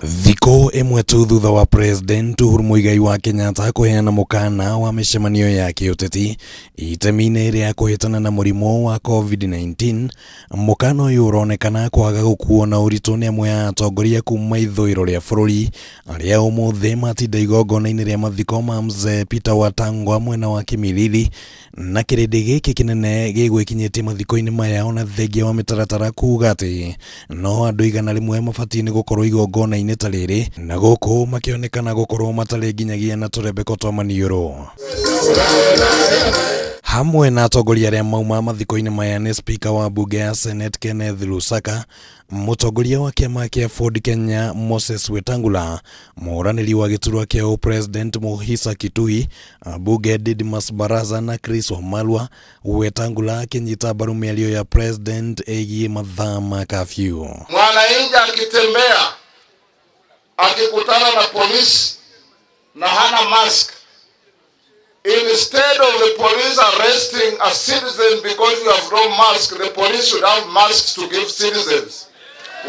Thikũ ĩmwe tu thutha wa President Uhuru Muigai wa Kenyatta kũheana mũkana wa mĩcemanio ya kĩũteti itemi-inĩ rĩa kũhĩtana na mũrimũ wa COVID-19, mũkana ũyũ ũronekana kwaga gũkuo na ũritũ nĩ amwe a atongoria kuma ithũĩro rĩa bũrũri arĩa ũmũthĩ matinda igongona-inĩ rĩa mathiko ma Mzee Peter Wetang'ula mwena wa Kimilili, na kĩrĩndĩ gĩkĩ kĩnene gĩgwĩkinyĩtie mathiko-inĩ maya ona thengia wa mĩtaratara kuga atĩ no andũ 100 mabatiĩ nĩ gũkorwo igongona-inĩ ta rĩrĩ, na gũkũ makĩonekana gũkorwo matarĩ nginyagia na tũrembeko twa maniũrũ. Hamwe na atongoria arĩa mauma mathiko-inĩ maya nĩ Speaker wa mbunge ya Senate Kenneth Lusaka, mũtongoria wa kĩama kĩa Ford Kenya Moses Wetangula, mũhũranĩri wa gĩturwa kĩa ũpresident Muhisa Kituyi, ambunge Didmus Barasa na Chris Wamalwa. Wetangula akĩnyita mbaru mĩario ya president ĩgiĩ mathaa ma curfew. Mwananchi akitembea akikutana na polisi na hana mask, instead of the police arresting a citizen because you have no mask, the police should have masks to give citizens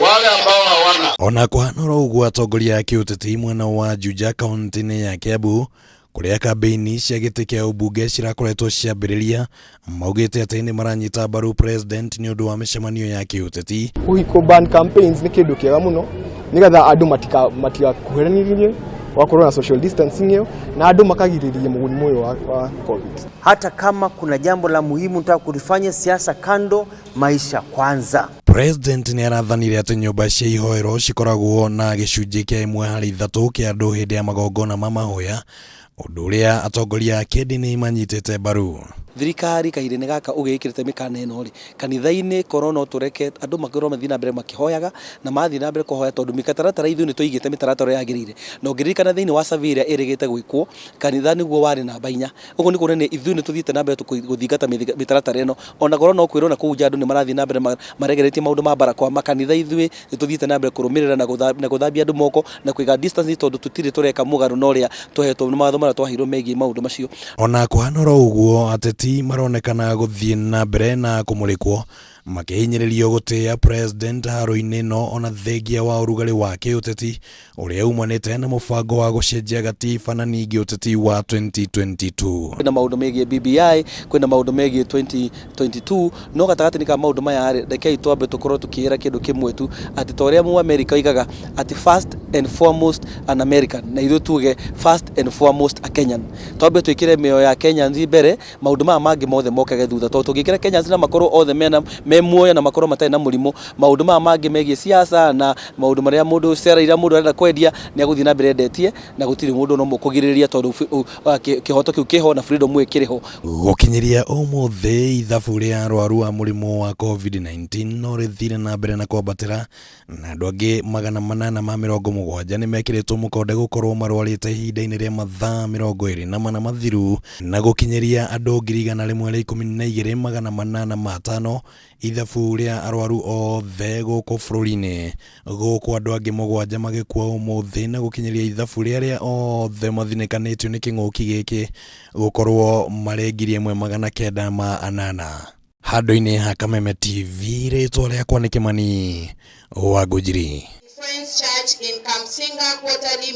wale ambao hawana. Ona kũhana oro ũguo, atongoria a kĩũteti mwena wa Juja kaunti-inĩ ya Kiambu, kũrĩa kambĩini cia gĩtĩ kĩa ũmbunge cirakoretwo ciambĩrĩria, maugĩte atĩ nĩ maranyita mbaru president nĩ ũndũ wa mĩcemanio ya kĩũteti. Kũ ban campaigns nĩ kĩndũ kĩega mũno nĩgetha andũ matigakuhĩrĩrie, gwakorwo na social distancing ĩyo na andũ makagirĩrĩria mũrimũ ũyũ wa COVID. Hata kama kuna jambo la muhimu nataka kulifanya, siasa kando, maisha kwanza. President nĩ arathanire atĩ nyũmba cia ihoero cikoragwo na gĩcunjĩ kĩa 1 harĩ 3 kĩa andũ hĩndĩ ya magongona ma mahoya, ũndũ ũrĩa atongoria a kĩndini manyitĩte mbaru. Thirikari kahinda-inĩ gaka ũgĩkĩrĩte mĩkana ĩno rĩ, kanitha-inĩ korwo no tũreke andũ makorwo mathiĩ na mbere makĩhoyaga na mathiĩ na mbere kũhoya, tondũ mĩtaratara ithuĩ nĩ tũigĩte mĩtaratara yagĩrĩire. Na ũngĩririkana thĩinĩ wa survey ĩrĩa ĩrĩgĩte gwĩkwo, kanitha nĩguo warĩ namba 4. Ũguo nĩ kuonania ithuĩ nĩ tũthiĩte na mbere gũthingata mĩtaratara ĩno. Ona korwo no kwĩrwo na kũu nja andũ nĩ marathiĩ na mbere maregeretie maũndũ ma barakoa, makanitha ithuĩ nĩ tũthiĩte na mbere kũrũmĩrĩra na gũthambia andũ moko na kũiga distance, tondũ tũtirĩ tũreka mũgarũ na ũrĩa tũhetwo nĩ mawatho marĩa twaheirwo megiĩ maũndũ macio. Ona kũhana oro ũguo, ateti maronekana gũthiĩ na mbere na kũmũrĩkwo makĩhinyĩrĩrio gũtĩĩa president haro-inĩ ĩno, ona thengia wa ũrugarĩ wa kĩũteti ũrĩa umanĩte na mũbango wa gũcenjia gatiba na ningĩ ũteti wa 2022. Kwĩna maũndũ megiĩ BBI, kwĩna maũndũ megiĩ 2022, no gatagatĩ-inĩ ka maũndũ maya rĩ, rekei twambe tũkorwo tũkĩĩra kĩndũ kĩmwe tu, atĩ ta ũrĩa Mũamerika oigaga atĩ "First and foremost an American", na ithuĩ tuge "First and foremost a Kenyan". Twambe twĩkĩre mĩoyo ya Kenyans mbere, maũndũ maya mangĩ mothe mokage thutha, tondũ tũngĩkĩra Kenyans na makorwo othe mena me muoyo na makorwo matarĩ na mũrimũ, maũndũ maya mangĩ megiĩ siasa na maũndũ marĩa mũndũ cera iria mũndũ arenda kwendia nĩ agũthiĩ na mbere endetie, na gũtirĩ mũndũ no mũkũgirĩrĩria, tondũ kĩhoto kĩu kĩho na freedom ĩyo kĩrĩ ho. Gũkinyĩria ũmũthĩ, ithabu rĩa arwaru a mũrimũ wa COVID-19 no rĩthire na mbere na kwambatĩra, na andũ angĩ 870 nĩ mekĩrĩtwo mũkonde gũkorwo marwarĩte ihinda-inĩ rĩa mathaa 24 mathiru, na gũkinyĩria andũ 112,805 ithabu rĩa arwaru othe gũkũ bũrũri-inĩ, gũkũ andũ angĩ 7 magĩkua ũmũthĩ, na gũkinyĩria ithabu rĩa arĩa othe mathinĩkanĩtio nĩ kĩng'ũki gĩkĩ gũkorwo marĩ 1908. Handũ-inĩ ha Kameme TV, rĩtwa rĩakwa nĩ Kĩmani wa Ngũnjiri. Friends Church in Kamsinga quarterly.